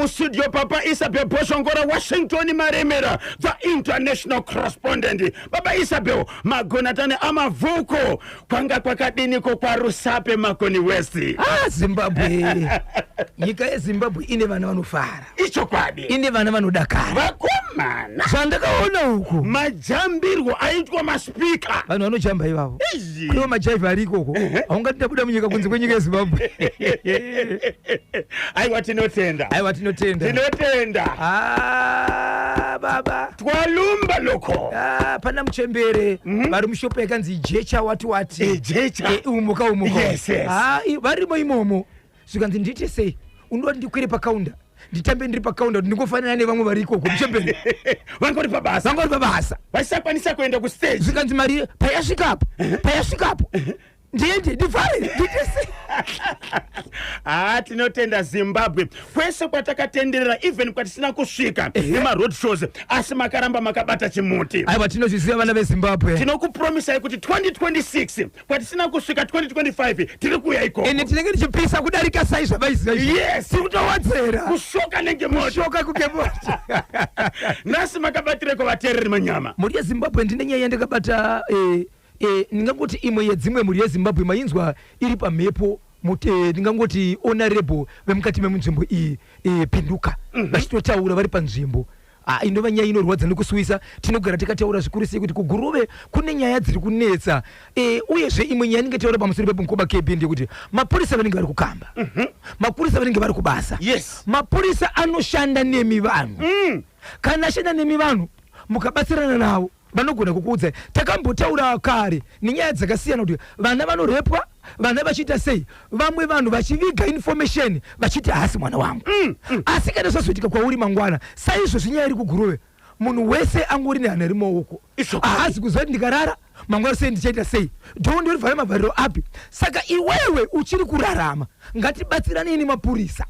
Mustudio Papa Isabel Boshongora, Washington Maremera, the international correspondent. Baba Isabel, magonatane amavhuko, kwanga kwakadiniko kwaRusape, Makoni West? Ah, Zimbabwe, nyika yeZimbabwe ine vana vanofara. Ichokwadi. Ine vana vanodakara. Vakomana. Zvandakaona uku, Majambirwo aitwa maspika. Vanhu vanojamba ivavo. Izvi. Kunewo majaivhi ari ikoko, haungati tabuda munyika kunze kwenyika yeZimbabwe. Aiwa, tinotenda. Aiwa, tinotenda. Tinotenda. Ah, baba. Twalumba loko. Ah, pana muchembere vari mushopu yakanzi Jecha wati wati. Jecha. Umuka umuka. Yes. Ah, varimo imomo, zvikanzi ndiite sei? Unoti ndikwire pakaunda, nditambe ndiri pakaunda kuti ndingofanana nevamwe vari ikoko, muchembere. Vangori pabasa. Vangori pabasa. Vasisakwanisa kuenda kustage. Zvikanzi mari payasvikapo, payasvikapo ndiende ndivhare, ndiite sei? Ha, tinotenda Zimbabwe. Kwese kwatakatenderera, even kwatisina kusvika nemaroad shows, asi makaramba makabata chimuti. Aiwa, tinozviziva, vana veZimbabwe. Tinokupromisai kuti 2026, kwatisina kusvika 2025, tiri kuuya ikoko. Ende tinenge tichipisa kudarika sai zvavaiziva izvi. Tiri kutowadzera. Kushoka nenge moto. Kushoka kunge moto. Nhasi makabatireko vateereri manyama? Mhuri yeZimbabwe, ndine nyaya yandakabata, ndingangoti imwe yedzimwe. Mhuri yeZimbabwe, mainzwa iri pamhepo, ndingangoti honorable vemukati memunzvimbo iyi, Pinduka, vachitotaura vari panzvimbo. Ah, inova nyaya inorwadza nekusuwisa. Tinogara tikataura zvikuru sei kuti kuGuruve kune nyaya dziri kunetsa. Uyezve imwe nyaya inenge taura pamusoro peMukoba KB ndeyekuti mapurisa vanenge vari kukamba, mapurisa vanenge vari kubasa. Mapurisa anoshanda nemi vanhu. Kana ashanda nemi vanhu, mukabatsirana navo, vanogona kukuudzai. Takambotaura kare nenyaya dzakasiyana kuti vana vanorepwa, vana vachiita sei, vamwe vanhu vachiviga information vachiti haasi mwana wangu. Asi kana zvazoitika kwauri mangwana, saizvozvi nyaya iri kuGuruve, munhu wese angori nehana iri mumaoko. Haasi kuziva kuti ndikarara mangwana sei, ndichaita sei, dhoo ndorivhara mavhariro api. Saka iwewe uchiri kurarama, ngatibatsiranei nemapurisa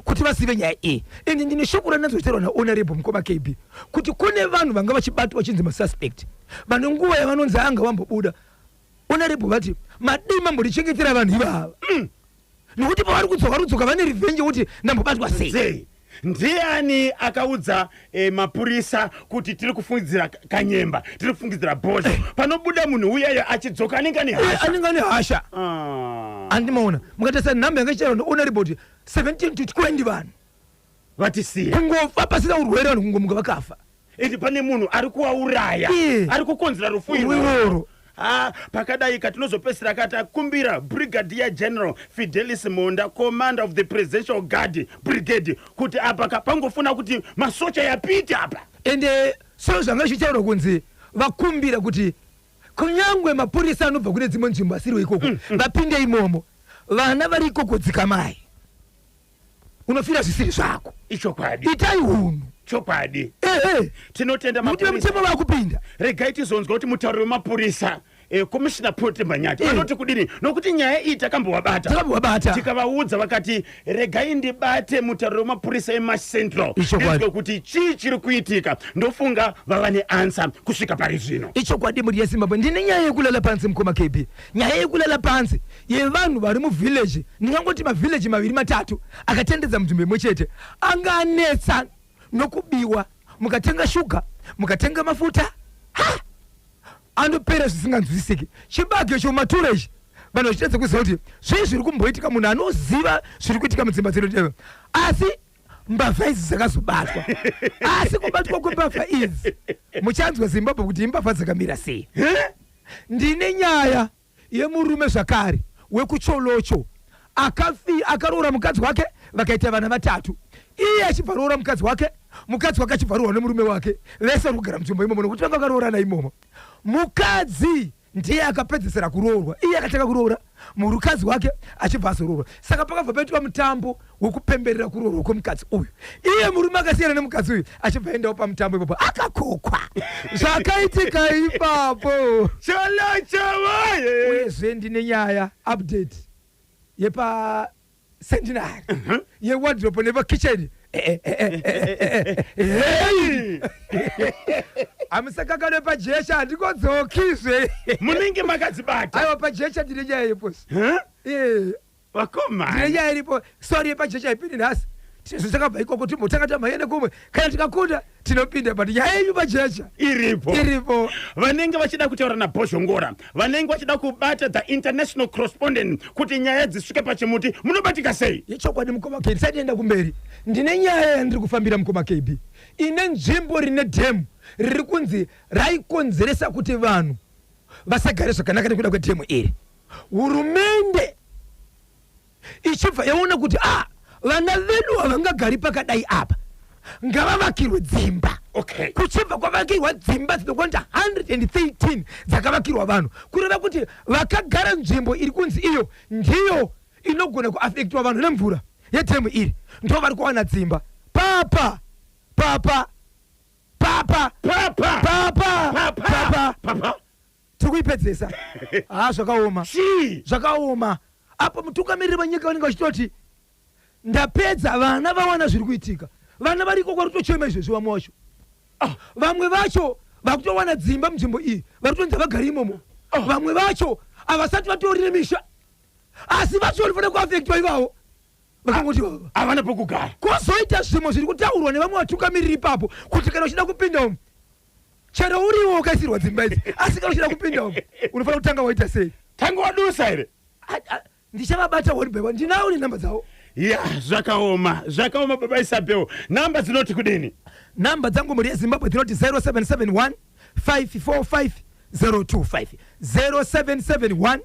kuti vazive nyaya iyi. Ende ndine shoko randinozotaurwa nahonorable Mukoma KB kuti kune vanhu vanga vachibatwa vachinzi masuspect, vane nguva yavanonzi anga vambobuda. Honorable vati madii mambondichengetera vanhu ivava, nekuti pavari kudzoka, vari kudzoka vane revenge kuti ndambobatwa sei. Sei? Ndiani akaudza mapurisa kuti tiri kufungidzira Kanyemba, tiri kufungidzira Bhozho? Panobuda munhu uyayo achidzoka, anenge ane hasha. Anenge ane hasha. Ah. Andimaona mukatarisa nhamba yanga ichitaurwa nahonorable kuti 17 to 20 vanhu Vatisiya. Kungofa pasina urwere, vanhu kungomuka vakafa. Iti pane munhu ari kuvauraya, ari kukonzera rufu irworwo. Irworwo. Ha, pakadai katinozopedzisira katakumbira Brigadier General Fidelis Monda, commander of the Presidential Guard Brigade, kuti apa pangofuna kuti masocha yapite apa. Ende so zvanga zvichitaurwa kunzi vakumbira kuti kunyangwe mapurisa anobva kune dzimwe nzvimbo asiriwo ikoko vapinde imomo. Vana vari ikoko, dzikamai, unofira zvisiri zvako. Ichokwadi. Itai hunhu. Chokwadi. Ehe. Tinotenda nekuti mapurisa. Vemutemo vakupinda. Regai tizonzwa kuti mutauri wemapurisa, Commissioner Pote Manyati, vanoti kudini, nokuti nyaya iyi takambovabata. Takambovabata. Tikavaudza, vakati regai ndibate mutauri wemapurisa eMash Central. Ichokwadi. Ndinzwe kuti chii chiri kuitika. Ndofunga vava neanswer kusvika pari zvino. Ichokwadi, mhuri yeZimbabwe. Ndine nyaya yekulala pansi, Mukoma KB, nyaya yekulala pansi yevanhu vari muvillage, ndingangoti mavhillaji maviri matatu akatendedza munzvimbo imwe chete, anga anetsa nokubiwa. Mukatenga shuga, mukatenga mafuta, ha, anopera zvisinganzwisisiki. Chibage chomatura ichi, vanhu vachitadza kuziva kuti zvii zviri kumboitika. Munhu anoziva zviri kuitika mudzimba dzedu teve, asi mbavha idzi dzakazobatwa. Asi kubatwa kwembavha idzi, muchanzwa Zimbabwe kuti imbavha dzakamira sei. Ndine nyaya yemurume zvakare wekuCholocho akafi akaroora mukadzi wake, vakaita vana vatatu. Iye achibva roora mukadzi wake, mukadzi wake achibva roorwa nemurume wake, vese vari kugara munzvimbo imomo nokuti vanga vakaroorana imomo. Mukadzi ndiye akapedzesera kuroorwa, iye akatanga kuroora, murukadzi wake achibva azoroorwa. Saka pakabva paitwa mutambo wekupemberera kuroorwa kwemukadzi uyu. Iye murume akasiyana nemukadzi uyu achibva aendawo pamutambo ipapo, akakokwa. Zvakaitika ipapo. Cholocho woye! Uyezve ndine nyaya update yepa Centenary yewardrobe nepakitchen. Hey, hamusakakane paJesha, handikodzokizve. Munenge makadzibata. Aiwa, paJesha ndine nyaya yeposi. Huh? Ndine Vakomana. nyaya iripo. Sorry, yepaJesha ipini nhasi. Takabva ikoko, timbotanga tamhanya nekumwe. Kana tikakunda tinopinda, but nyaya yenyu pajecha iripo. Iripo. Vanenge vachida kutaura naBhozhongora, vanenge vachida kubata the international correspondent kuti nyaya dzisvike pachimuti, munobatika sei? Yechokwadi, mukoma KB, tisati enda kumberi, ndine nyaya yandiri kufambira, mukoma KB, ine nzvimbo rine dhemu riri kunzi raikonzeresa kuti vanhu vasagare zvakanaka. Nekuda kwedhemu iri, hurumende ichibva yaona kuti a vana vedu havangagari pakadai apa, ngavavakirwe dzimba. Kuchibva kwavakirwa dzimba dzinokwanisa 113 dzakavakirwa vanhu, kureva kuti vakagara nzvimbo iri kunzi iyo ndiyo inogona kuaffectwa vanhu nemvura yedhemu iri, ndo vari kuwana dzimba. Papa, papa, papa. Papa. Papa. Papa. Papa. Papa. Tiri kuipedzesa. Ha, zvakaoma. Chii? Zvakaoma. Apo mutungamiriri wenyika vanenge vachitoti ndapedza, vana vawana zviri kuitika. Vana variko vari kutochema izvezvi. Vamwe vacho, vamwe vacho vakutowana dzimba munzvimbo iyi vari kutonzi havagari imomo. Vamwe vacho havasati vatori nemisha, asi vacho vanofanira kuaffectwa ivavo vakangoti vava havana pokugara. Kwozoita zvimwe zviri kutaurwa nevamwe vatungamiriri ipapo kuti kana uchida kupinda umu, chero uriwo ukaisirwa dzimba idzi, asi kana uchida kupinda umu unofanira kutanga waita sei? Tanga wadusa here? Ndichavabata one by one, ndinawo nenhamba dzavo. Ya, zvakaoma, zvakaoma. Baba Isabel, namba dzinoti kudini? Namba dzangu, mhuri yeZimbabwe, dzinoti 0771 545 025, 0771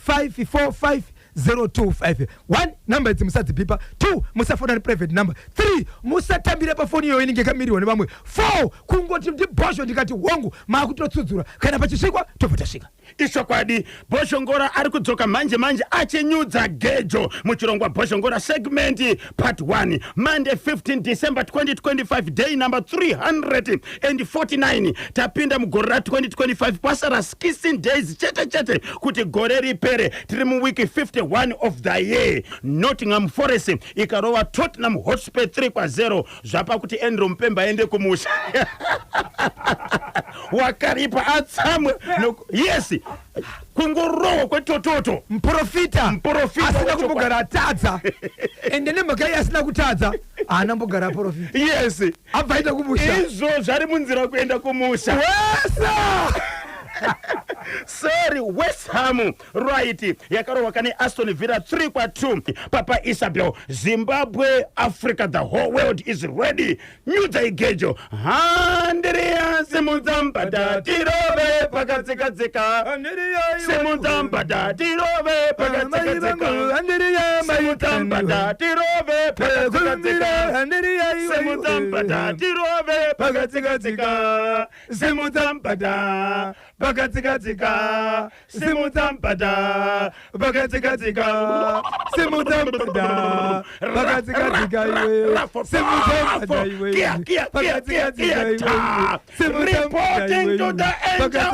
545 025. 1, namba idzi musadzibhipa. 2, musafona neprivate number. 3, musatambire pafoni iyoyo inenge yakamiriwa nevamwe. 4, kungoti ndibhozho, ndikati hongu, maakutotsudzura. Kana pachisvikwa, tobva tasvika. Ichokwadi. Bhozhongora ari kudzoka manje manje achinyudza gejo muchirongwa Bhozhongora segment part 1, Monday 15 December 2025, day number 349. Tapinda mugore ra2025, kwasara 16 days chete chete kuti gore ripere. Tiri muweek 51 of the year. Nottingham Forest ikarova Tottenham Hotspur 3 kwa0, zvapa kuti Andrew Mupemba aende kumusha. Wakaripa atsamwe. Yes, kungorohwa kwetototo. Muprofita. Muprofita asina wechokwadi. Kumbogara atadza, ende nemhaka iye asina kutadza, haana mbogara aprofita. Abva aita kumusha. Izvo zvari munzira kuenda kumusha. Wesa. Sorry, West Ham, right, yakarohwa kane Aston Villa 3 kwa2. Papa Isabel, Zimbabwe, Africa, the whole world is ready. Nyudza igejo. Handiriya, simudzambada tirove pakatsikatsika, simudzambada tirove pakatsikatsika, simudzambada tirove pakatsikatsika, simudzambada tirove pakatsikatsika, simudzambada pakatsikatsika, simudzambada pakatsikatsika, Simudzambada pakatsikatsika iwe, simudzambada iwe, pakatsikatsika iwe. Reporting to the angel,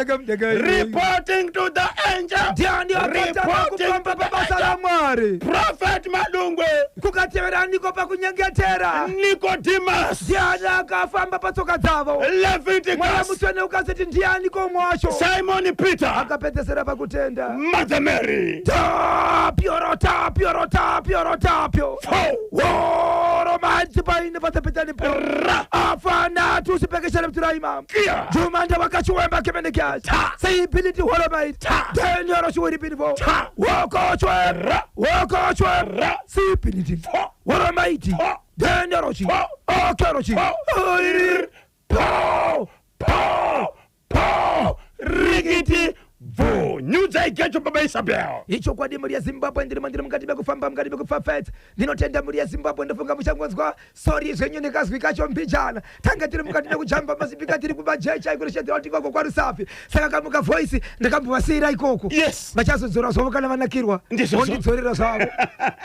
reporting to the angel. Ndiani akatanga Reporting kufamba to the pabasa angel. raMwari? Prophet Madungwe. Kukatevera niko pakunyengetera? Nicodemus. Ndiani akafamba patsoka dzavo? Mweya Leviticus. Mutsvene ukazoti ndiani komwe wacho? Simon Peter. Akapedzesera pakutenda. Mother Mary. Tapio rotapio rotapio rotapio. Four. Woro manzi paine patepetani po. Ra. Afana tusipekeshele mturaima. Kia. Jumanda wakachiwemba kemenekyachi. Ta. Seipiliti holomait. Ta. Tenyoro chiwiripinipo. Ta. Wokochwe. Ra. Wokochwe. Ra. Sipiliti. Fo. Woromaiti. Fo. Tenyorochi. Fo. Okerochi. Fo. Oiri. Po. Po. Po. Rikiti. Bvu. Nyudza igejo, Baba Isabel. Ichokwadi, mhuri yeZimbabwe, ndirimo, ndiri mukati mekufamba, mukati mekufafetsa. Ndinotenda, mhuri yeZimbabwe. Ndofunga muchangonzwa sorry zvenyu ndikazwi kacho mbijana. Tanga tiri mukati mekujamba masipika, tiri kumajecha ikurishandira tikoko kwaRusafi, saka kamuka voice ndakambovasiyira ikoko. Vachazodzora zvavo kana vanakirwa. Ndizvozvo. Vondidzorera zvavo.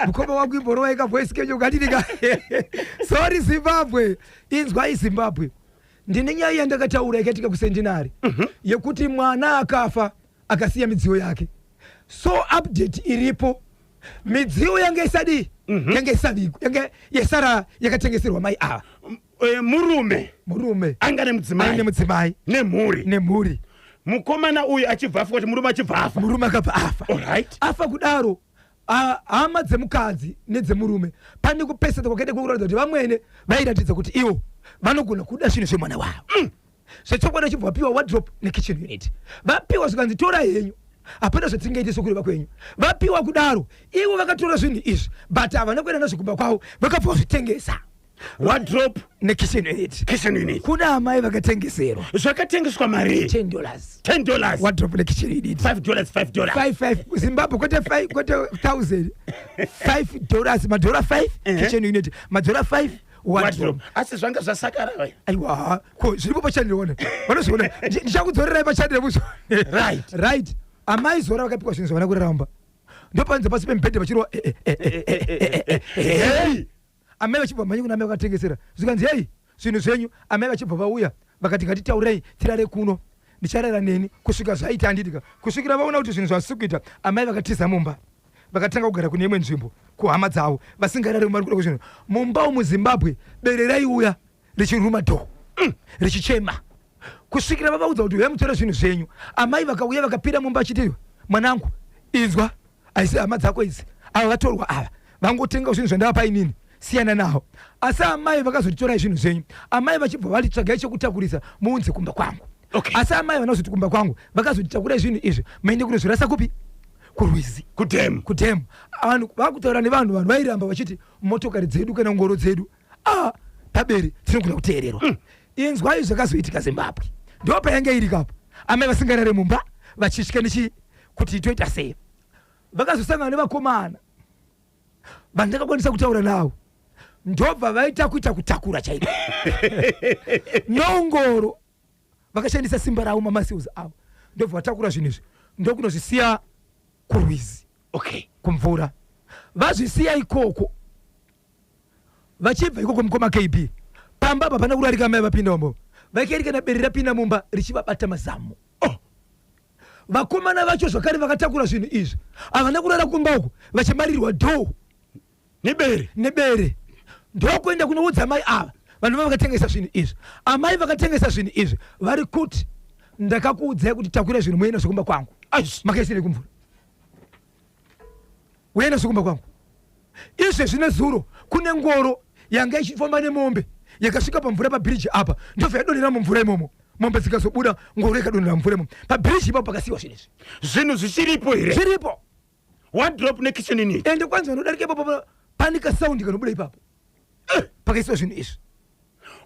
Mukoma wangu, imborovai kavoice kenyu katidika. Sorry Zimbabwe, inzwai Zimbabwe, ndine nyaya yandakataura yakaitika kuCentenary yekuti mwana akafa akasiya midziyo yake. So update iripo, midziyo yange isadii, yange isavigwa, yange yesara yakatengeserwa mai ava. Murume Murume anga aine nemudzimai mudzimai nemhuri. Nemhuri. Mukomana uyu achibva afa, kuti murume achibva afa. Murume akabva afa. Alright. Afa kudaro. Hama dzemukadzi nedzemurume, pane kupesana kwakaita kwekuratidza kuti vamwene vairatidza kuti ivo vanogona kuda zvinhu zvemwana wavo. Zvechokwadi vachibva vapiwa wardrobe nekitchen unit. Vapiwa zvikanzi, "Torai henyu, hapana zvatingaite sokureva kwenyu." Vapiwa kudaro, ivo vakatora zvinhu izvi, but havana kuenda nazvo kumba kwavo, vakabva vazvitengesa. Wardrobe nekitchen unit. Kitchen unit. Kuna amai vakatengeserwa. Zvakatengeswa mari? $10. $10. Wardrobe nekitchen unit. $5, $5. 5 5 Zimbabwe, kwete 5, kwete 1000, $5, madhora 5. Kitchen unit madhora 5, wardrobe. Wardrobe, asi zvanga zvasakara vai? Aiwa, ko zviripo pachannel one, vanozviona. Ndichakudzorerai pachannel muzo. Right, amai zora vakapiwa zvinhu zvavana kuraramba, ndopanze pasi pemubhedha vachirwa eh, eh, eh, eh, eh, eh, eh. Hey! Amai vachibva mhanye kuna amai vakatengesera, zvikanzi, "Hei, zvinhu zvenyu." Amai vachibva vauya vakati, "Ngatitaurei, tirare kuno, ndicharara neni kusvika zvaita." Handitika kusvikira vaona kuti zvinhu zvasiri kuita, amai vakatiza mumba, vakatanga kugara kune imwe nzvimbo kuhama dzavo, vasingarari mumba kuda kuzvinhu mumba umu. Zimbabwe, bere raiuya richiruma door, richichema kusvikira vavaudza kuti, "Uyai mutore zvinhu zvenyu." Amai vakauya, vakapinda mumba achiti, "Mwanangu, inzwa, haisi hama dzako idzi, ava vatorwa ava vangotenga zvinhu zvandavapa inini, siyana navo." Asi amai vakazoti, "Torai zvinhu zvenyu." Amai vachibva vati, "Tsvagai chekutakurisa muunze kumba kwangu." Asi amai vanozoti kumba kwangu, vakazoti, "Takurai zvinhu izvi maende kunozvirasa." Kupi? Kurwizi. Kudhemu. Kudhemu. Vanhu vakutaura nevanhu, vanhu vairamba vachiti, "Motokari dzedu kana ngoro dzedu, a paberi tinogona kuteererwa." Inzwai zvakazoitika. Zimbabwe ndo payange iri kapo, amai vasingarare mumba, vachitya nechi kuti toita sei. Vakazosangana nevakomana vandakakwanisa kutaura navo, ndobva vaita kuita kutakura chaiko nongoro, vakashandisa simba ravo, mamuscles avo, ndobva vatakura zvinhu izvi, ndokunozvisiya kurwizi, kumvura. Vazvisiya ikoko, vachibva ikoko, mukoma KB, pamba apa pana kurarika mai vapinda mumba, vaikaereka bere rapinda mumba richivabata mazamu. Oh. Vakomana vacho zvakare vakatakura zvinhu izvi havana kurara kumba uku, vachimarirwa door nebere. Nebere. Ndokuenda kunoudza mai ava, vanhu va vakatengesa zvinhu izvi. Amai vakatengesa zvinhu izvi vari kuti, "Ndakakuudzai kuti takura zvinhu muende zvekumba kwangu." Aish. Makaisirei kumvura? Uende zvekumba kwangu izvezvi. Nezuro kune ngoro yanga ichifamba nemombe, yakasvika pamvura pabhiriji apa, ndobva yadonhera mumvura imomo. Mombe dzikazobuda, ngoro ikadonhera mumvura imomo pabhiriji ipapo pakasiyiwa zvinhu izvi. Zvinhu zvichiripo here? Zviripo. Wardrobe nekitchen unit. Ende kwanzi vanodarika ipapo, pane kasaundi kanobuda ipapo pakaisiwa zvinhu izvi.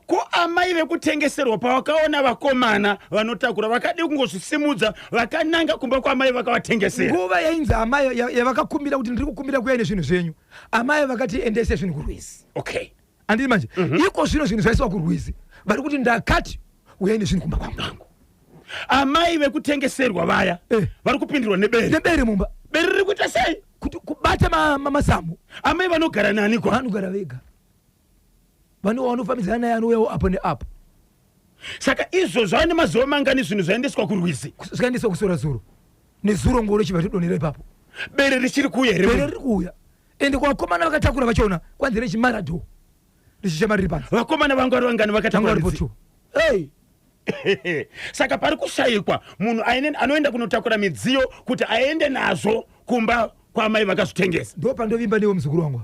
Ko amai vekutengeserwa pavakaona vakomana vanotakura, vakadi kungozvisimudza vakananga kumba kwamai vakavatengesera? Nguva yainzi amai yavakakumbira kuti, "Ndiri kukumbira kuya nezvinhu zvenyu," amai vakati, "Endese zvinhu kurwizi." Handiti manje iko zvino zvinhu zvaisiwa kurwizi, vari kuti, "Ndakati uyai nezvinhu kumba kwangu." Amai vekutengeserwa vaya vari kupindirwa nebere. Nebere mumba. Bere riri kuita sei? Kuti kubata mazamu. Amai vanogara nani kwa? Vanogara vega, vanofambidzana naye, anouyawo apo neapo. Saka izvozvo ane mazuva mangani zvinhu zvaendeswa kurwizi? Zvikaendeswa kusora zuro, nezuro ngoro chibva todonhera ipapo. Bere richiri kuuya Bere here? Riri kuuya. Ende kuvakomana vakatakura vachona, kwanzi rechimara door richichema riri panze. Vakomana vangu vari vangani Vanga vakatakura varipo midziyo? two. Hey. Saka pari kushayikwa munhu anoenda kunotakura midziyo kuti aende nazvo kumba kwamai vakazvitengesa. Ndo pandovimba newe, muzukuru wangu.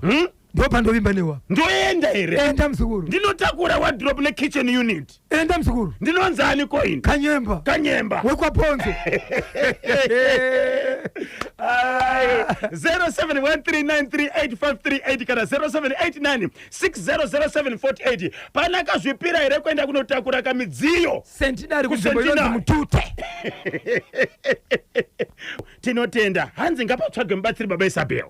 Ndo pandovimba newe. Ndoenda here? Enda, muzukuru. Ndinotakura wardrobe nekitchen unit. Enda, muzukuru. Ndinonzani koini? Kanyemba. Kanyemba. Wekwaponzo. Ai, 0713938538 kana 0789600748. Pana akazvipira here kuenda kunotakura kamidziyo? Centenary, kunzvimbo inonzi Kucentenary. Mutute. Tinotenda. Hanzi ngapatsvage mubatsiri. Baba Isabel,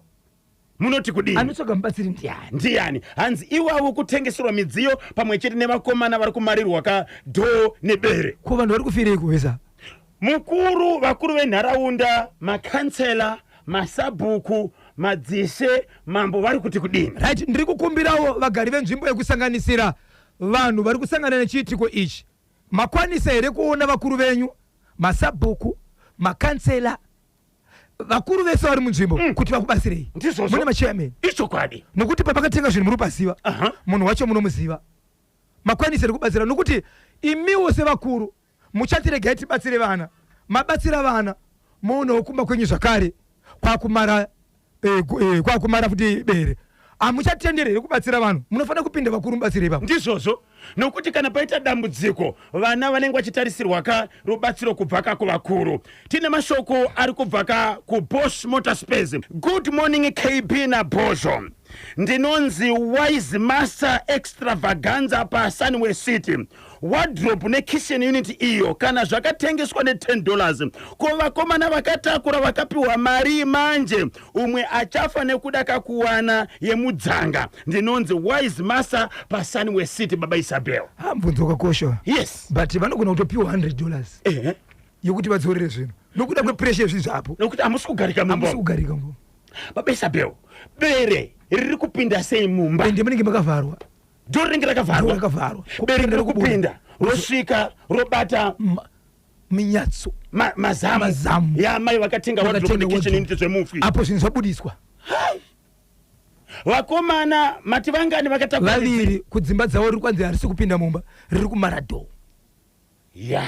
munoti kudini? Anotsvaga mubatsiri ndiani? Ndiani? Hanzi iwavo kutengeserwa midziyo pamwe chete nevakomana vari kumarirwa kadoor nebere. Ko vanhu vari kufirei kuvesa? Mukuru, vakuru venharaunda, makansela, masabhuku, madzishe, mambo vari kuti kudini? Right, ndiri kukumbirawo vagari venzvimbo yekusanganisira vanhu vari kusangana nechiitiko ichi. Makwanisa here kuona vakuru venyu, masabhuku, makansela, vakuru vese vari munzvimbo kuti vakubatsirei? Ndizvozvo. Mune machairman. Ichokwadi. Nokuti pamakatenga zvinhu muri kupaziva. Munhu wacho munomuziva. Makwanisa here kubatsira? Nokuti imiwo sevakuru muchatiregai tibatsire vana, mabatsira vana, moonawo kumba kwenyu zvakare kwakumara. Kwakumara futi bere. Hamuchatenderi here kubatsira vanhu? Munofanira kupinda vakuru mubatsire ipapo. Ndizvozvo, nokuti kana paita dambudziko, vana vanenge vachitarisirwa ka rubatsiro kubva ka kuvakuru. Tine mashoko ari kubva ka kuBosch Motor Space. Good morning, KB naBhozho. Ndinonzi Wise Master Extravaganza paSunway City. Wardrobe nekitchen unit iyo kana zvakatengeswa ne$10, ko vakomana vakatakura vakapiwa mari manje? Umwe achafa nekuda kakuwana yemudzanga. Ndinonzi Wise Master paSunway City. Baba Isabel. Ha, mubvunzo wakakosha. But vanogona kutopiwa $100 yokuti vadzorere zvinhu nokuda kwepressure yezvinhu zvapo. Nokuti hamusi kugarika mumba. Hamusi kugarika mumba. Baba Isabel, bere riri kupinda sei mumba? Ende munenge makavharwa. Dhoo rinenge rakavharwa. Rakavharwa. Bere riri kupinda, rosvika, robata minyatso. Mazamu. Mazamu. Yamai vakatenga wardrobe Vakatenga nekitchen wardrobe. unit zvemufi. Apo zvinhu zvabudiswa. Vakomana mati vangani vakatakura? Vaviri. Kudzimba dzavo riri kwanzi harisi kupinda mumba, riri kumaradhoo. Ya,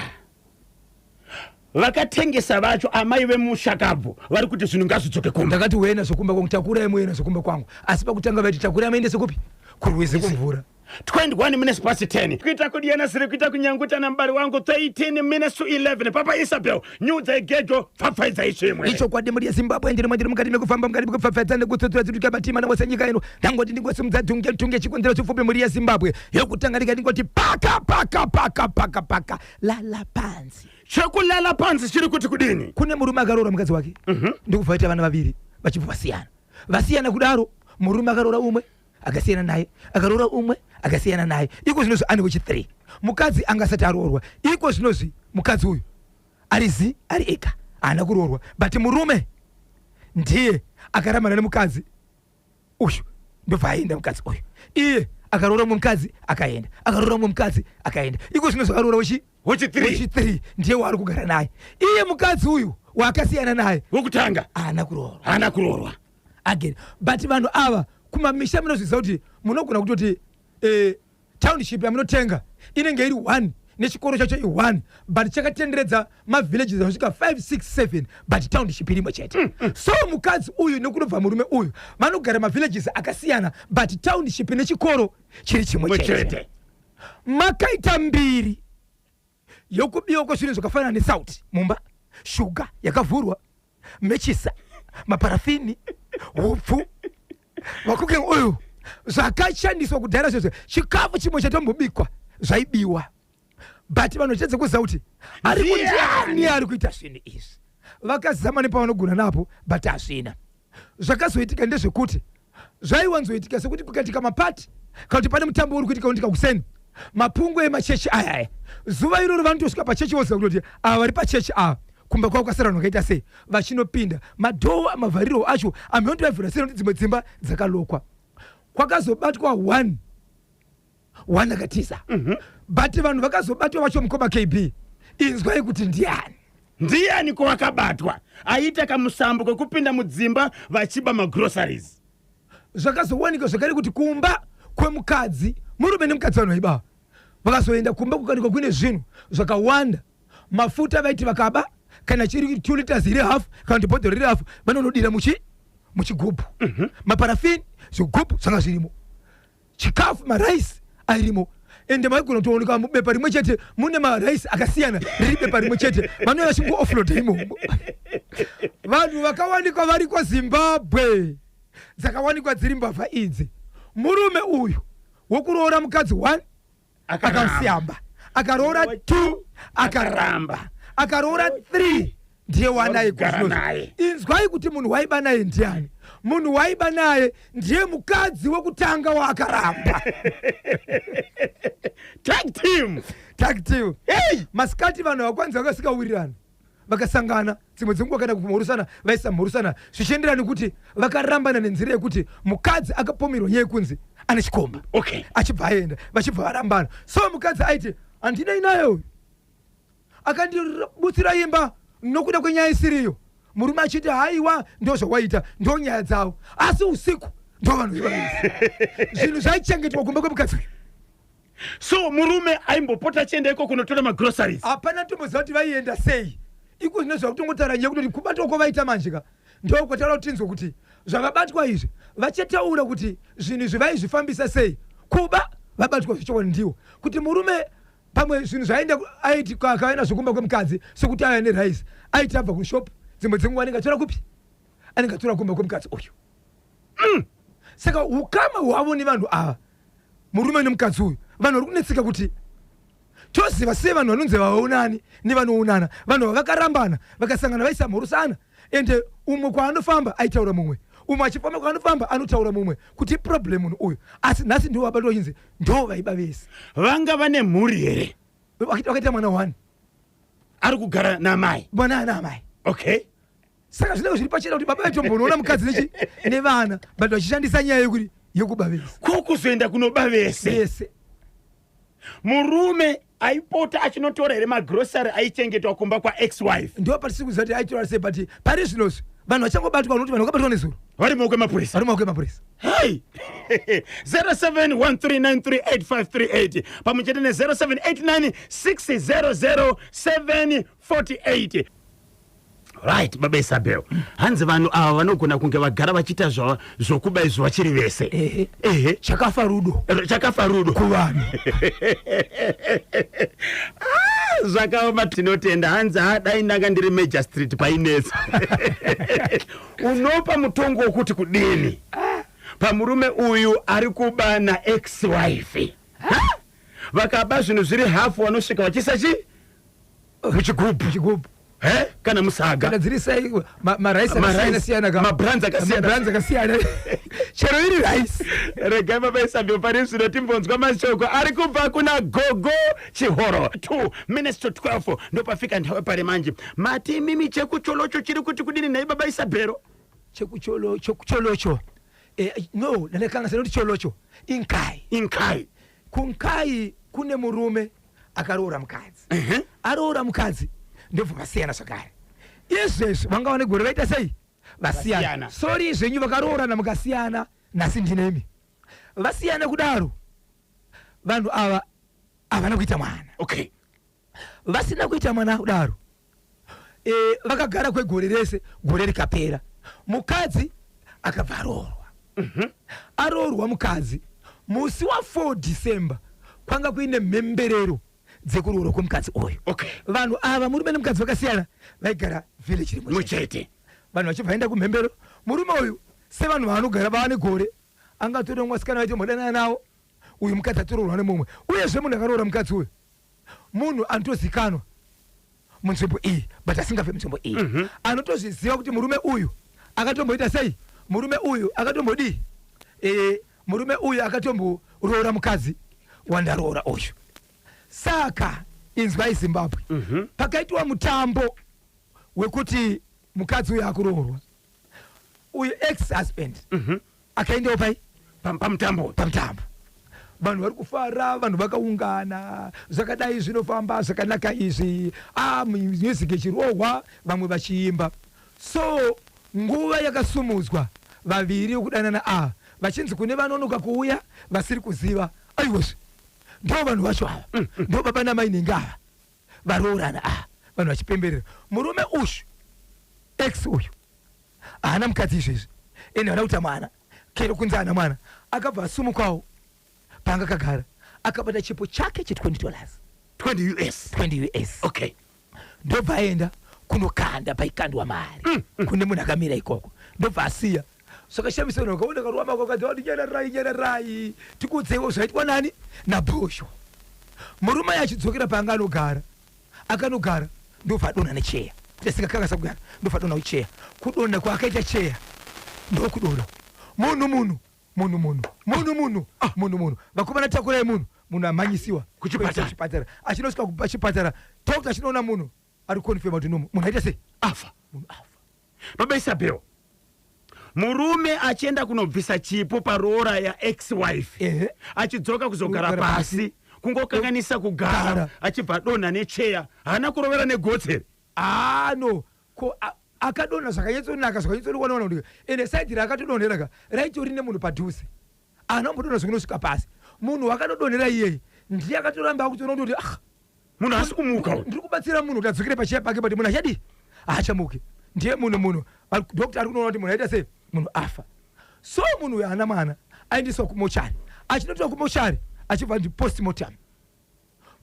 vakatengesa vacho, amai vemushakabvu, vari kuti zvinhu ngazvidzoke kumba. Ndakati wena zvokumba kwangu, takurai muena zvokumba kwangu. Asi pakutanga vaiti takurai maendese kupi? Kurwizi kumvura. 21 minutes past 10. Kuita kudiyana siri kuita kunyangutana mubari wangu. 13 minutes to 11. Papa Isabel, nyudza igejo, pfapfaidzai zvimwe. Ichokwadi, muri yeZimbabwe, ndiri mandiri mukati mekufamba, mukati mekupfapfaidza nekutsotsora dzitukabatima nawose nyika ino. Ndangoti ndingosimudza tunge tunge chikonzero chipfupi muri yeZimbabwe. Yokutanga ndikati ndingoti paka paka paka paka paka lala pansi. Chekulala pansi chiri kuti kudini? Kune murume akaroora mukadzi wake, ndikubva vaita vana vaviri, vachibva vasiyana. Vasiyana kudaro, murume akaroora umwe, akasiyana naye, akaroora umwe, akasiyana naye. Iko zvinozvi ane wechi3. Mukadzi anga asati aroorwa. Iko zvinozvi mukadzi uyu ari zi ari ega, haana kuroorwa, but murume ndiye akarambana nemukadzi uyu, ndobva aenda mukadzi uyu. Iye akaroora mumwe mukadzi, akaenda, akaroora mumwe mukadzi, akaenda. Iko zvino zvakaroora wechi wechi3. Wechi3 ndiye waari kugara naye. Iye mukadzi uyu waakasiyana naye wekutanga haana kuroorwa. Haana kuroorwa. Again, but vanhu ava kumamisha munozviziva kuti munogona kutoti township yamunotenga inenge iri 1 nechikoro chacho i1, but chakatenderedza mavillages anosvika 5 6 7, but township irimo chete. So mukadzi uyu nekunobva murume uyu vanogara mavillages akasiyana, but township nechikoro chiri chimwe chete. Chete. Makaita mbiri yokubiwa kwezvinhu zvakafanana nesauti mumba, shuga yakavhurwa, mechisa, maparafini, hupfu, macooking oil zvakashandiswa kudhara zvozvo, chikafu chimwe chatombobikwa zvaibiwa. But vanhu vachitadza kuziva kuti ari kundiani ari kuita zvinhu izvi. Vakazama nepavanogona napo, but hazvina. Zvakazoitika ndezvekuti zvaiwanzoitika sekuti kukatika mapati kana kuti pane mutambo uri kuitika unoitika kuseni, mapungu emachechi aya aya, zuva iroro vanotosvika pachechi voziva kutoti ava vari pachechi ava kumba kwavo kwasara vanhu vakaita sei. Vachinopinda, madoor mavhariro acho amhenondi vaivhura sei, nokuti dzimwe dzimba dzakalokwa. Kwakazobatwa one one akatiza, but vanhu vakazobatwa vacho, mukoma KB, inzwai kuti ndiani. Ndiani kwavakabatwa aita kamusambo kekupinda mudzimba vachiba magroceries? Zvakazowanikwa zvakare kuti kumba kwemukadzi, murume nemukadzi, vanhu vaibawa vakazoenda kumba kukanikwa kuine zvinhu zvakawanda. Mafuta vaiti vakaba kana chiri 2 liters iri hafu kana kuti bhodhoro riri hafu, vanonodira muchigubhu. Maparafini, zvigubhu zvanga zvirimo, chikafu, maraisi airimo. Ende maigona kutooneka mubepa rimwe chete mune maraisi akasiyana, riri bepa rimwe chete, vanouya vachingo offloada imomo. Vanhu vakawanikwa variko Zimbabwe dzakawanikwa dziri mbavha idzi: murume uyu wokuroora mukadzi 1 akasiyamba, akaroora 2 akaramba, akaroora 3 ndiye wanaye. Kugara naye. Inzwai kuti munhu waiba naye ndiani. Munhu waiba naye ndiye mukadzi wekutanga waakaramba. Tag team. Tag team. Hey! Masikati vanhu vakwanzi vakasikawirirana, vakasangana dzimwe dzenguva kana kumhorosana vaisamhorosana, zvichienderana nekuti vakarambana nenzira yekuti mukadzi akapomerwa nyaya yekunzi ane chikomba. Achibva aenda, vachibva varambana. So mukadzi aiti handinei naye uyu, akandibutsira imba nokuda kwenyaya isiriyo. Murume achiti haiwa, ndo zvawaita, ndo nyaya dzavo. Asi usiku ndo vanhu vevaviri, zvinhu zvaichengetwa kumba kwemukadzi uyu. So murume aimbopota achienda iko kunotora magroceries? Hapana tomboziva kuti vaienda sei. Iko zvino zvakutongotaura nyaya kutoti kubatwa kwavaita manje ka, ndo kwataura kuti tinzwe kuti Zvavabatwa izvi, vachataura kuti zvinhu izvi vaizvifambisa sei. Kuba vabatwa zvechokwadi ndiwo kuti murume pamwe zvinhu zvaaenda aiti akauya nazvo kumba kwemukadzi, sekuti auya nerice, aiti abva kushop, dzimwe dzenguva anenge atora kupi? Anenge atora kumba kwemukadzi uyu. Saka ukama hwavo nevanhu ava, murume nemukadzi uyu, vanhu vari kunetseka kuti toziva sei vanhu vanonzi vaonani nevanoonana. Vanhu ava vakarambana, vakasangana, vaisamhorosana, ende umwe kwaanofamba aitaura mumwe, umwe achifamba kwaanofamba anotaura mumwe kuti iproblem munhu uyu. Asi nhasi ndo vabatwa vachinzi ndo vaiba vese. Vanga vane mhuri here? Vakaita mwana one. Ari kugara namai? Mwana ana amai. Saka zvinenge zviri pachena kuti baba vaitombonoona mukadzi nechi nevana, but vachishandisa nyaya yekuti yekuba vese. Ko kuzoenda kunoba vese? Vese. Murume aipota achinotora here magrosari aichengetwa kumba kwaex wife? Ndo patisi kuziva kuti aitora sei, but pari zvinozvi vanhu vachangobatwa, unoti vanhu vakabatwa nezuro. Vari mumaoko emapurisa. Vari mumaoko emapurisa. Hei, 0713938538 pamwe chete ne0789600748. Right, baba Isabel, hanzi vanhu ava vanogona kunge vagara vachiita zvokuba izvo vachiri vese. Ehe. Ehe. Chakafa rudo. Chakafa rudo. Kuvanhu. Ah, zvakaoma. Tinotenda. Hanzi ha, dai ndanga ndiri Major Street painetsa. Unopa mutongo wokuti kudini pamurume uyu ari kuba naex wife? Vakaba zvinhu zviri hafu, vanosvika vachiisa chi muchigubhu. Chigubhu. He, kana musaga. Kana dziri sai marice akasiyana siyana ka. Mabrands akasiyana. Mabrands akasiyana, chero iri rice. Regai, baba Isabel, pari zvino timbonzwa mashoko ari kubva kuna Gogo Chihoro. 2 minutes to 12, ndopafika nthawe pari manje. Mati mimi chekucholocho chiri kuti kudini nhai, baba Isabelo? Chekucholocho, no, ndandakanga sanoti cholocho inkai. Inkai. Kunkai kune murume akaroora mukadzi. Aroora mukadzi, ndobva vasiyana zvakare. Izvezvi vanga vane gore vaita sei? Vasiyana. Vasiyana. Sorry zvenyu, vakaroorana mukasiyana, nhasi ndinemi. Vasiyana kudaro, vanhu ava havana kuita mwana. Vasina kuita mwana kudaro, vakagara kwegore rese. Gore rikapera, mukadzi akabva aroorwa. Aroorwa mukadzi, musi wa4 December kwanga kuine mhemberero dzekuroorwa kwemukadzi uyu. Vanhu ava, murume nemukadzi vakasiyana, vaigara village rimwe chete. Muchete. Vanhu vachibva vaenda kumhembero. Murume uyu, sevanhu vaanogara vaane gore, angatori mwasikana vaitombodanana nawo. Uyu mukadzi atoroorwa nemumwe. Uyezve munhu akaroora mukadzi uyu munhu anotozikanwa munzvimbo iyi, but asingabve munzvimbo iyi. Anotozviziva kuti murume uyu akatomboita sei, murume uyu akatombodii, murume uyu akatomboroora mukadzi wandaroora uyu. Saka inzwai Zimbabwe, pakaitwa mutambo wekuti mukadzi uyu akuroorwa, uyu ex husband akaendawo pai? Pamutambo. Pamutambo. Vanhu vari kufara, vanhu vakaungana, zvakadai zvinofamba zvakanaka izvi. A, music ichirohwa, vamwe vachiimba. So nguva yakasumudzwa vaviri vekudanana ava, vachinzi kune vanonoka kuuya vasiri kuziva. Aiwozve, ndo vanhu vacho ava, ndo baba namai nenge ava varoorana ava. Vanhu vachipemberera, murume uyu, ex uyu, haana mukadzi izvezvi, ende haana kuita mwana. Kero kunzi haana mwana, akabva asumukawo paanga akagara, akabata chipo chake che$20. 20 US. 20 US. Ndobva aenda kunokanda paikandwa mari, kune munhu akamira ikoko, ndobva asiya. Zvakashamisa, vanhu vakaona karuwa mako akadzi vati, "Nyararai, nyararai, tikuudzeiwo zvaitwa nani nabhosho." Murume achidzokera paanga anogara, akanogara, ndobva adonha necheya. Tisingakangasa kugara, ndobva adonha kucheya. Kudonha kwaakaita cheya, ndokudonha munhu, munhu, munhu, munhu, munhu, munhu, munhu, munhu. Vakomana, takurai munhu. Munhu amhanyisiwa Kuchipatara. Kuchipatara. Achinosvika pachipatara, doctor achinoona munhu, ari confirm kuti no, munhu aita sei? Afa. Munhu afa. Baba Isabel, murume achienda kunobvisa chipo paroora yaex wife, achidzoka kuzogara Kugara pasi, kungokanganisa kugara, Gara. achibva adonha necheya. Haana kurovera negotsi? Ah, no, ko akadonha zvakanyatsonaka, zvakanyatsondiwana kuti ende side raakatodonhera ka raitori nemunhu padhuze. Haana kumbodonha zvekunosvika pasi. Munhu wakanodonhera iyeye ndiye akatoramba akutoona kuti ah, Munhu haasi kumuka uyu. Ndiri kubatsira munhu kuti adzokere pacheya pake, but munhu achadii? Haachamuki. Ndiye munhu doctor ari kunoona kuti munhu aita sei. Munhu afa. So munhu uyu haana mwana, aendeswa kumochari. Achinotiwa kumochari, achibva ndi postmortem,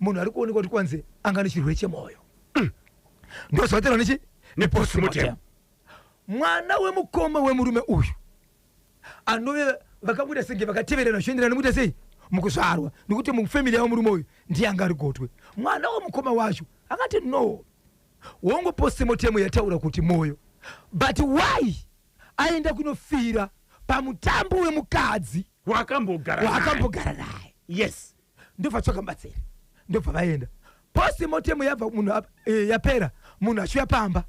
munhu ari kuonekwa kuti kwanzi anga nechirwere chemwoyo. Ndozvataurwa nechi? Nepostmortem. Mwana wemukoma wemurume uyu, anove vakangoita senge vakateverana zvichienderana nekuita sei mukuzvarwa, nekuti mufamily yavo murume uyu ndiye anga ari gotwe, mwana wemukoma wacho akati, "No, wongo postmortem yataura kuti mwoyo, but why aenda kunofira pamutambo wemukadzi wakambogara naye?" Waakambogara naye. Ndobva tsvaka mubatsiri, ndobva vaenda. Postmortem yabva, munhu yapera, munhu achiuya pamba.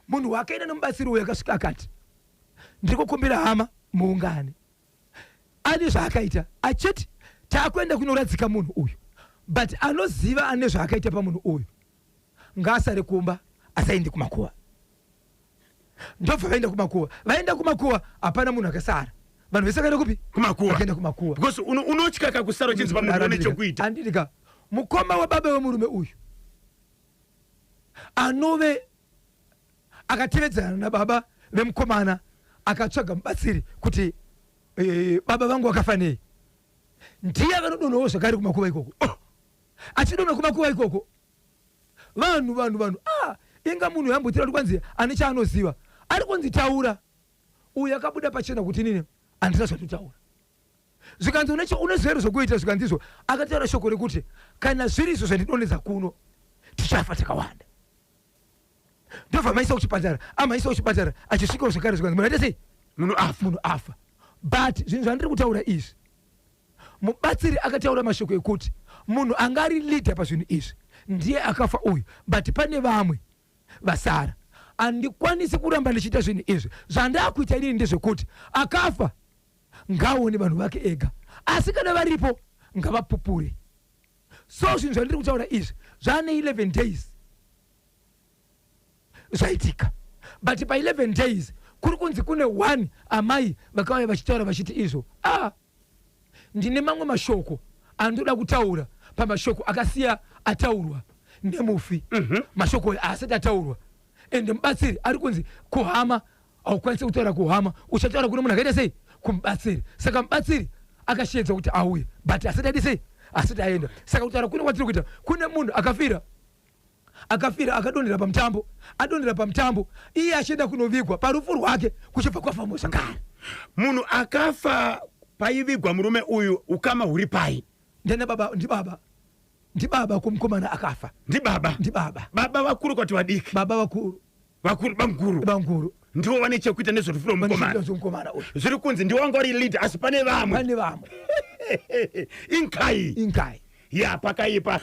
Munhu wakaenda nomubatsiri uyu akasvika akati, "Ndiri kukumbira hama muungane." Ane zvaakaita, achiti, "Taakuenda kunoradzika munhu uyu, but anoziva ane zvaakaita pamunhu uyu ngaasare kumba, asaende kumakuva." Ndobva vaenda kumakuva. Vaenda kumakuva, hapana munhu akasara. Vanhu vese vakaenda kupi? Kumakuva. Vakaenda kumakuva. Because unotya kakusara uchinzi pamunhu une chokuita. Andidika mukoma wababa wemurume uyu, anove akatevedzana nababa vemukomana, akatsvaga mubatsiri kuti baba vangu vakafa nei. Ndiye akanodonhawo zvakare kumakuva ikoko. Oh! Achidonha kumakuva ikoko, vanhu, ah, inga munhu yambotira kuti kwanzi ane chaanoziva ari kunzi taura. Uyu akabuda pachena kuti, "Inini handina zvatotaura." Zvikanzi, "Une zero zvokuita." Zvikanzi izvo, akataura shoko rekuti, "Kana zviri izvo zvandidonhedza kuno, tichafa takawanda." Ndobva maisa kuchipatara. Amaisa kuchipatara, achisvikawo zvakare, zvikanzi munhu aita sei? Munhu afa. Munhu afa. But zvinhu zvandiri kutaura izvi, mubatsiri akataura mashoko ekuti munhu anga ari leader pazvinhu izvi ndiye akafa uyu, but pane vamwe vasara. Handikwanisi kuramba ndichiita zvinhu izvi. Zvandakuita inini ndezvekuti akafa ngaone vanhu vake ega, asi kana varipo ngavapupure. So zvinhu zvandiri kutaura izvi zvaane 11 days zvaitika, but pa11 days kuri kunzi kune one amai vakauya vachitaura vachiti izvo, ah, ndine mamwe mashoko andoda kutaura pamashoko akasiya ataurwa nemufi. Mashoko ayo haasati ataurwa, ende mubatsiri ari kunzi kuhama haukwanisi kutaura kuhama, uchataura kune munhu akaita sei? Kumubatsiri. Saka mubatsiri akashedzwa kuti auye, but asati adi sei, asati aenda. Saka kutaura kune kwatiri kuita, kune munhu akafira akadonhera pamutambo, adonhera pamutambo iye achienda kunovigwa, parufu rwake kuchibva kwafamo zvakare. Munhu akafa paivigwa murume uyu, ukama huri pai? Ndana baba, ndibaba, ndibaba kumukomana akafa. Ndibaba? Ndibaba. Baba vakuru kwati vadiki? Baba vakuru. Vakuru, bamukuru? Bamukuru. Ndivo vane chekuita nezverufu rwemukomana? Mukomana uyu. Zviri kunzi ndiwo wanga uri leader, asi pane vamwe. Pane vamwe. Inkai. Inkai. Ya, pakaipa.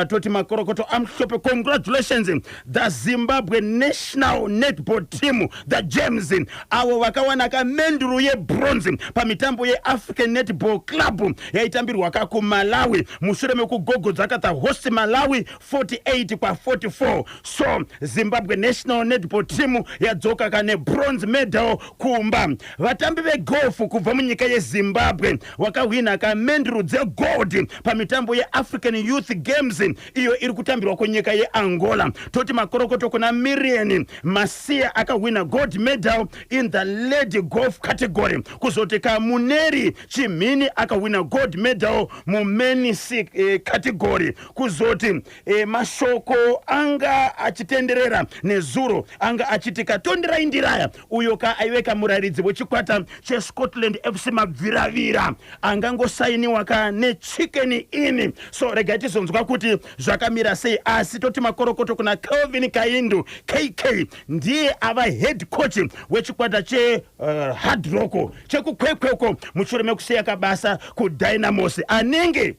Toti makorokoto amuhlope, congratulations the Zimbabwe national netball team, the Gems, avo vakawana kamenduru yebronze pamitambo yeAfrican Netball Club yaitambirwa kakuMalawi, mushure mekugogodza kata host Malawi 48 kwa44. So Zimbabwe national netball team yadzoka kane bronze medal kumba. Vatambi vegolf kubva munyika yeZimbabwe vakahwina kamenduru dzegold pamitambo yeAfrican Youth Games iyo iri kutambirwa kunyika yeAngola. Toti makorokoto kuna Mirian Masiya, akahwina gold medal in the lady golf category. Kuzoti kamuneri Chimhini akahwina gold medal mumen category. Kuzoti mashoko anga achitenderera nezuro anga achiti katonderai Ndiraya, uyo ka aive kamurayiridzi wechikwata cheScottland FC Mabviravira, angangosainiwa ka neChicken Inn. So regai tizonzwa kuti zvakamira sei. Asi toti makorokoto kuna Kelvin Kaindu, KK, ndiye ava head coach wechikwata cheHard Rock chekukwekweko, mushure mekusiya kabasa kuDynamos. Anenge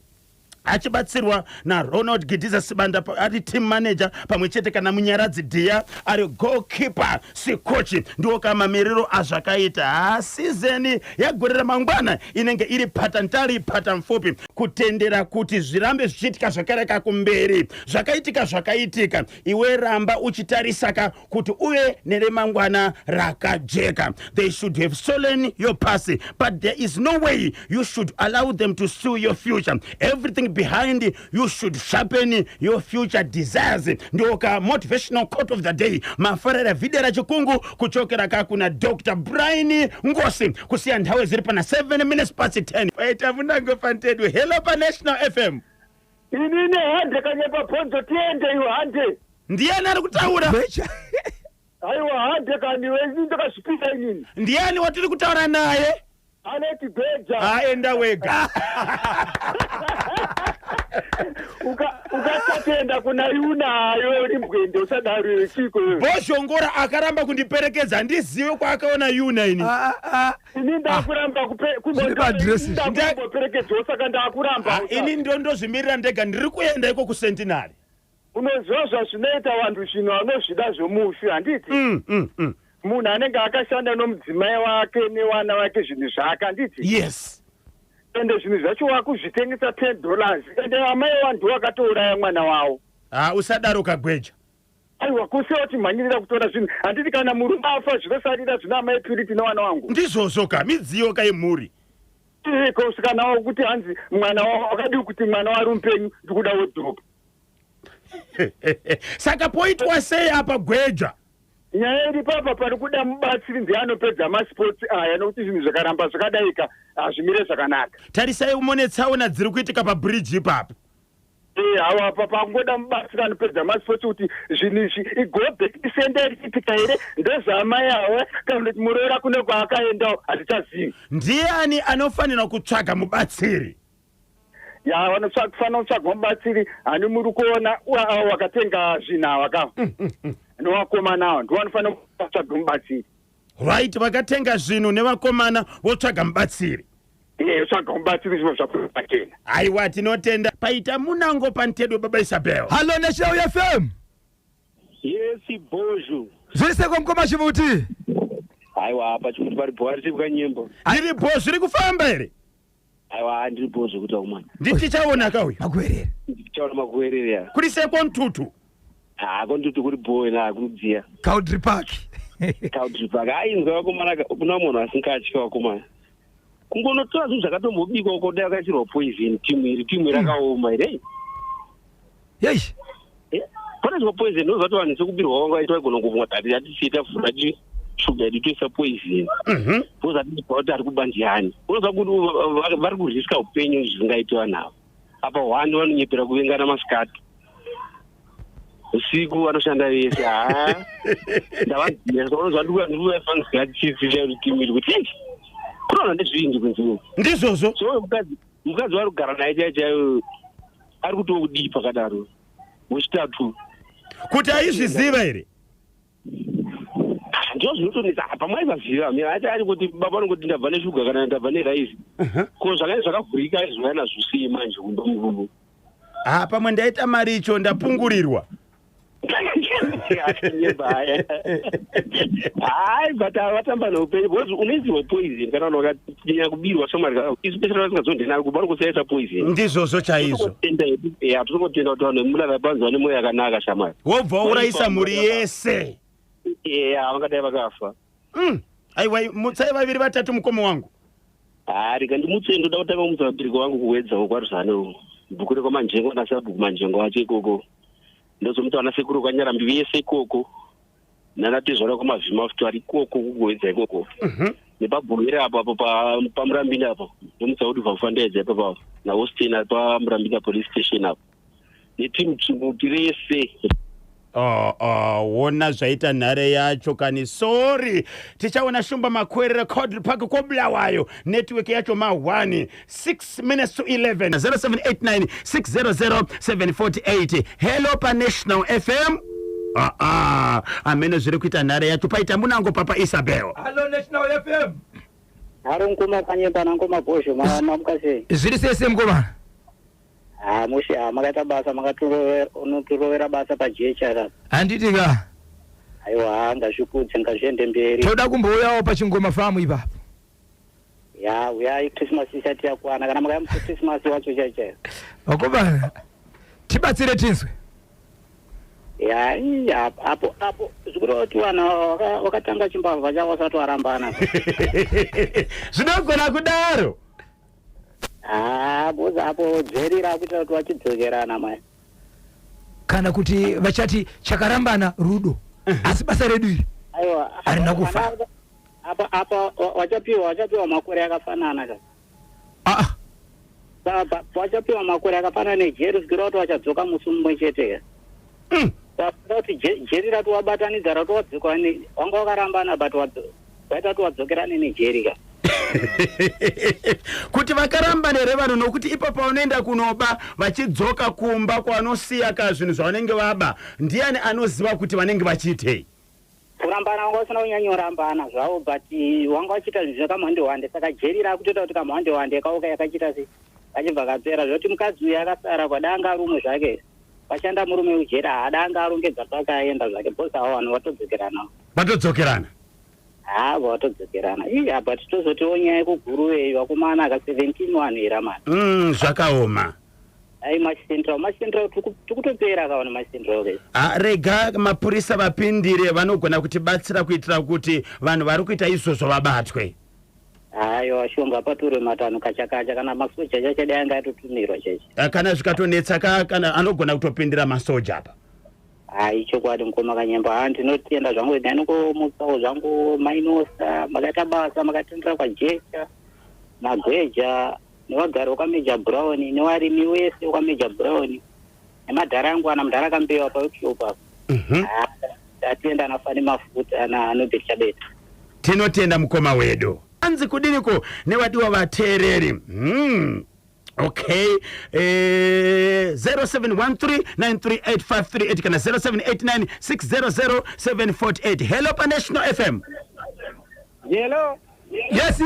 achibatsirwa naRonald Gidiza Sibanda ari team manager, pamwe chete kana Munyaradzi Dhiya ari goalkeeper coach. Ndiwo kamamiriro azvakaita. Ha, season yagore ramangwana inenge iri patantali patamfupi. Kutendera kuti zvirambe zvichiitika zvakareka kumberi, zvakaitika zvakaitika. Iwe ramba uchitarisaka kuti uve neremangwana rakajeka. They should have stolen your past, but there is no way you should allow them to steal your future. Everything behind, you should sharpen your future desires. Ndoka motivational quote of the day. Mafarera vhidhiyo rachikungu kuchokera kakuna Dr Brian Ngosi, kusiya nthawe ziri pana 7 minutes past 10. Paita munango pantedwe. Hello paNational FM. Inini hande kanyepa bhonzo, tiende iwe, hande. Ndiani ari kutaura? Becha. Aiwa, hande kaniwe, inini ndakazvipika inini. Ndiani watiri kutaura naye? Aneti Bheja. Aenda wega. Ukasatenda kuna yunayo uri mbwende, usadaro iwe, chiko iwe. Bhozhongora akaramba kundiperekedza, handizive kwaakaona yuna ini. Ah, ah, ah. Ini ndakuramba. Zviri paadresi. Ndakumboperekedzawo, saka ndakuramba. Ah, ini ndondozvimirira ndega, ndiri kuenda iko kuCentenary. Unoziva zvazvinoita vantu zvino vanozvida zvomufi, handiti? Mm. Munhu anenge akashanda nomudzimai wake nevana vake zvinhu zvake, handiti? Yes. Ende zvinhu zvacho wakuzvitengesa $10, ende amai vanhu vakatouraya mwana wavo. Ha, usadaro kagweja. Aiwa, kusiya uchimhanyirira kutora zvinhu, handiti? Kana murume afa, zvinosarira zvina amai Purity nevana wangu. Ndizvozvo ka, midziyo kaimhuri. Iko kana kuti hanzi mwana wakadii kuti mwana wari mupenyu, ndikuda wardrobe. Saka poitwa sei apa, Gweja? Nyaya iri papa, pari kuda mubatsiri, ndiye anopedza masipotsi aya, nokuti zvinhu zvakaramba zvakadaika hazvimire zvakanaka. Tarisai mune tsaona dziri kuitika pabhiriji ipapo. E, hawa apa pakungoda mubatsiri anopedza masipotsi, kuti zvinhu izvi igo back sender iitika here, ndezvaamai awa kana kuti muroora kune kwaakaendawo, hatichazivi. Ndiani anofanira kutsvaga mubatsiri? Ya, vanofanira kutsvaga mubatsiri hani muri kuona avo vakatenga zvinhu ava ka nevakomana ava, ndo vanofanira kutsvaga mubatsiri. Right, vakatenga zvinhu nevakomana votsvaga mubatsiri. E, tsvaga mubatsiri, zviro zvabuda pachena. Aiwa, tinotenda. Paita munango pantedwe, baba Isabel. Hallo National FM. Yes, bhozho. Zviri seko, mukoma Chimuti? Aiwa, apa Chimuti pari bho, ari kanyembo. Ndiri bho, zviri kufamba here? Aiwa, ndiri bho zvekuti aumana. Nditichaona kauya. Makuerere. Ndichaona makuerere ya. Kuri seko ntutu? Ha, kontutu kuri bho na kudziya. Cowdray Park. Cowdray Park. Ainzwa vakomana, kuna munhu asingatyi vakomana. Kungonotora zvinhu zvakatombobikwa uko, dai vakaisirwa poison timu iri, timu iri rakaoma here? Yei. Panoiswa poison, unoziva kuti vanhu sekubirwa vanga vaitwa igona kuvunga tati yatisiita fura ti shuga yedu toisa poison. Because hatizwa kuti ari kuba ndiani. Unoziva kuti vari kuriska upenyu zvisingaitiwa navo. Apa one vanonyepera kuvengana masikati. Usiku vanoshanda vese. Ha, ndavaziva. Unoziva ndikuvafanira tsitsi chairo timu iri kuti ei, kunoona ndezvivindi kunze uku. Ndizvozvo. So mukadzi wari kugara naye chaiyo chaiyo ari kutodii pakadaro wechitatu? Kuti aizviziva here? Ndo zvinotonetsa apa, mwaisaziva mina ati ari kuti baba vanongoti ndabva neshuga kana ndabva neraisi, ko zvakanga zvakavhurika izvo nazvo sei manje kumba? Ha, pamwe ndaita mari icho, ndapungurirwa. Achinyemba haya, hayi, but avatamba neupenyu because unoisirwa poison kana vanhu vakanyanya kubirwa shamwari, especially vasingazondinari kuba, vanokusaisa poison. Ndizvozvo chaizvo. Ya, tinongotenda kuti vanhu vemulava panzi vane mwoyo yakanaka, shamwari. Wobva waurayisa mhuri yese. Ya, vangadai vakafa. Aiwa, mutsai vaviri vatatu, mukoma wangu. Ha, rega ndimutse, ndoda kutanga kumutsa vabereki vangu kuwedzawo kwaRuzane, bhuku rekwaManjengo nasabhuku Manjengo wacho ikoko. Ndozomutsa vana sekuru kwaNyarambi vese ikoko, nanatezvara kwamavhima futi vari ikoko kukuwedza ikoko, nepabhomere apo apo paMurambini apo, ndomutsa kuti vhakufandaidza ipapo naAustin ari paMurambina police station apo, netimu Chimuti rese. Oh, wona zvaita nhare yacho kani. Sorry, tichaona Shumba Makwerere, Cowdray Park koBulawayo, network yacho ma1. 6 minutes to 11, 0789 600 748. Hello paNational FM. Aa, amene zviri kuita nhare yacho. Paita munango, papa Isabel. Hallo National FM. Haro mukoma Kanyemba nangoma Bhozho, mamuka sei? Zviri sese, mukomana. Ha, mushe, ha, makaita basa, makatorovera basa pajecha ka. Handiti ka? Aiwa, ha, ngazvikudze, ngazviende mberi. Toda kumbouyawo pachingoma famu ipapo. Ya, uyai Christmas isati yakwana, kana makaya musi Christmas wacho chaiyo chaiyo. Vakomana, tibatsire tinzwe. Ya, ii, apo apo zvikureva kuti vanhu wakatanga chimbavha chavo vasati warambana. Zvinogona kudaro. Haa, because apo jeri rakuita kuti vachidzokerana mai. Kana kuti vachati chakarambana rudo, asi basa redu iri Aiwa. Harina kufa. Apa vachapiwa makore akafanana ka. Ah. Vachapiwa makore akafanana nejeri zvikureva kuti vachadzoka musi mumwe chete ka. Saka kuti jeri rati wabatanidza rati wadzoka wanga wakarambana, but waita kuti wadzokerane nejeri ka. Kuti vakarambana here vanhu? Nokuti ipo paunoenda kunoba, vachidzoka kumba kwavanosiya ka zvinhu zvavanenge vaba, ndiani anoziva kuti vanenge vachiitei? Kurambana wanga usina kunyanyorambana zvavo, but wanga wachiita zvinhu zvakamwandewande. Saka jeri rakutoita kuti kamwandewande kauka yakachiita sei, kachibva kapera. Zvoti mukadzi uyu akasara kwadanga arumwe zvake, vashanda murume ujeri, haada anga arongedza pakaenda zvake, because avo vanhu vatodzokerana. Vatodzokerana. Haa, vatodzokerana. Ii, apa titozotiwo nyaya yekuGuruve, vakomana ka 17 vanhu here mani? Zvakaoma. Ai, Mash Central, Mash Central tikutopera kavanhu, Mash Central ke. Ah, rega mapurisa vapindire, vanogona kutibatsira kuitira kuti vanhu vari kuita izvozvo vabatwe. Aiwa, shonga pature matanho kachakacha, kana masoja chachadai anga atotumirwa cheche. Ah, kana zvikatonetsa ka, kana anogona kutopindira masoja apa. Hai, chokwadi, mukoma Kanyemba. Ha, ndinotenda zvangu. Ndainongomutsawo zvangu mainosa. Makaita basa, makatendera kwaJecha nagweja nevagari vekwaMeja Brown nevarimi wese wekwaMeja Brown nemadhara angu, ana mudhara akambewa paworkshop apa. Ha, ndatenda anafani mafuta naNobert Chabeta. Tinotenda mukoma wedu. Anzi kudiniko nevadiwa vateereri? Okay, 0713938538 kana 0789600748. Hello, paNational FM. Hello. Yes.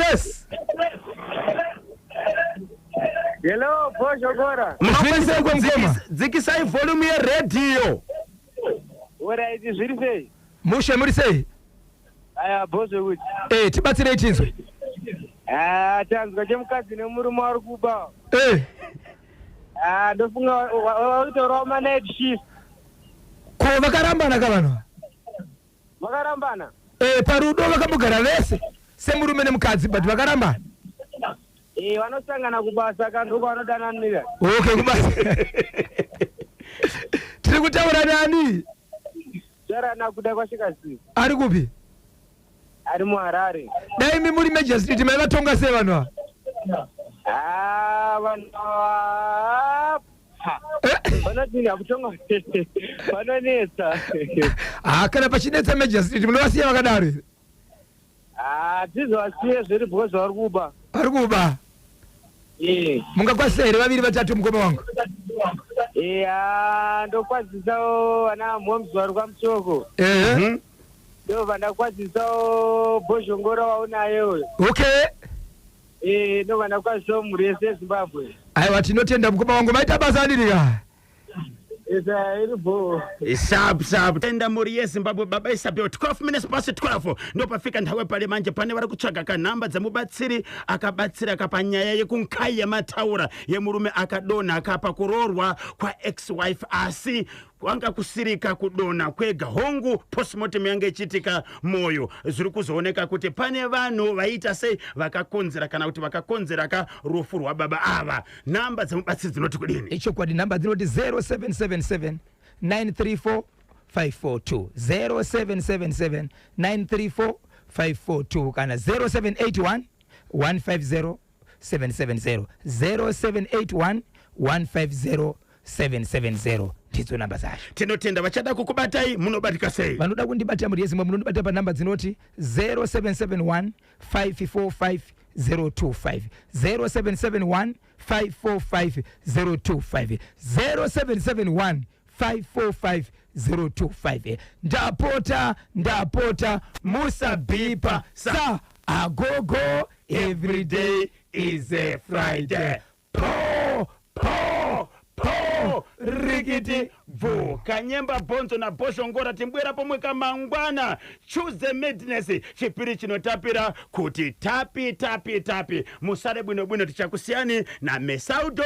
Hello, Bhozhongora. Zviri sei kwemukoma? Dzikisai volume yeredhiyo. Alright, zviri sei? Mushe, muri sei? Aya, bhozvo kuti. Tibatsirei tinzwe. Ah, tanzwa chemukadzi nemurume wari kuba. Ah, ndofunga wakutorawo manight shift. Ko vakarambana ka vanhu ava? Vakarambana. Parudo vakambogara vese semurume nemukadzi, but vakarambana. Eh, vanosangana kubasa ka, ndoko vanodananira. Okay, kubasa. Tiri kutaura nani? Charana kuda kwashikasi. Ari kupi? Ari muHarare. Dai mi muri magistrate, maivatonga sei vanhu ava? Ah, vanhu ava vanodini hakutonga, vanonetsa. Ha, kana pachinetsa magistrate, munovasiya vakadaro here? Ah, tizovasiye zviri because vari kuba. Vari kuba. Eh. Mungakwazisa here vaviri vatatu, mukoma wangu? Iya, ndokwazisawo vana mhoms vari kwaMutoko. Ndobva ndakwazisawo Bhozhongora waunaye uyo. Eh, ndobva ndakwazisawo mhuri yese yeZimbabwe. Aiwa, tinotenda mukoma wangu, maita basa adirika. Isa iri bho. Sharp sharp. Tenda mhuri yeZimbabwe. Baba Isabel, 12 minutes past 12 ndopafika nthawe pale manje. Pane vari kutsvaga kanhamba dzemubatsiri akabatsira kapa nyaya yekunkai yamataura yemurume akadonha akapa kuroorwa kwaex wife, asi kwanga kusirika kudonha kwega. Hongu, postmortem yange ichiitika mwoyo, zviri kuzooneka kuti pane vanhu vaiita sei vakakonzera, kana kuti vakakonzera ka rufu rwababa ava. Nhamba dzemubatsiri dzinoti kudini? Ichokwadi, nhamba dzinoti 0777 934 542, 0777 934 542, kana 0781 150 770, 0781 150 770, ndidzo namba dzacho. Tinotenda. Vachada kukubatai munobatika sei? Vanoda kundibata, mhuri yeZimbabwe, munondibata panhamba dzinoti 0771 545 025, 0771 545 025, 0771 545 025. Ndapota, ndapota, musabhipa sa agogo. Every day is a Friday. Po po po, rikiti bvu. Kanyemba, Bhonzo naBhoshongora, timbwera pomwe kamangwana. Tuesday Madness, chipiri chinotapira kuti tapi tapi tapi. Musare bwino bwino, tichakusiyani naMesaudo.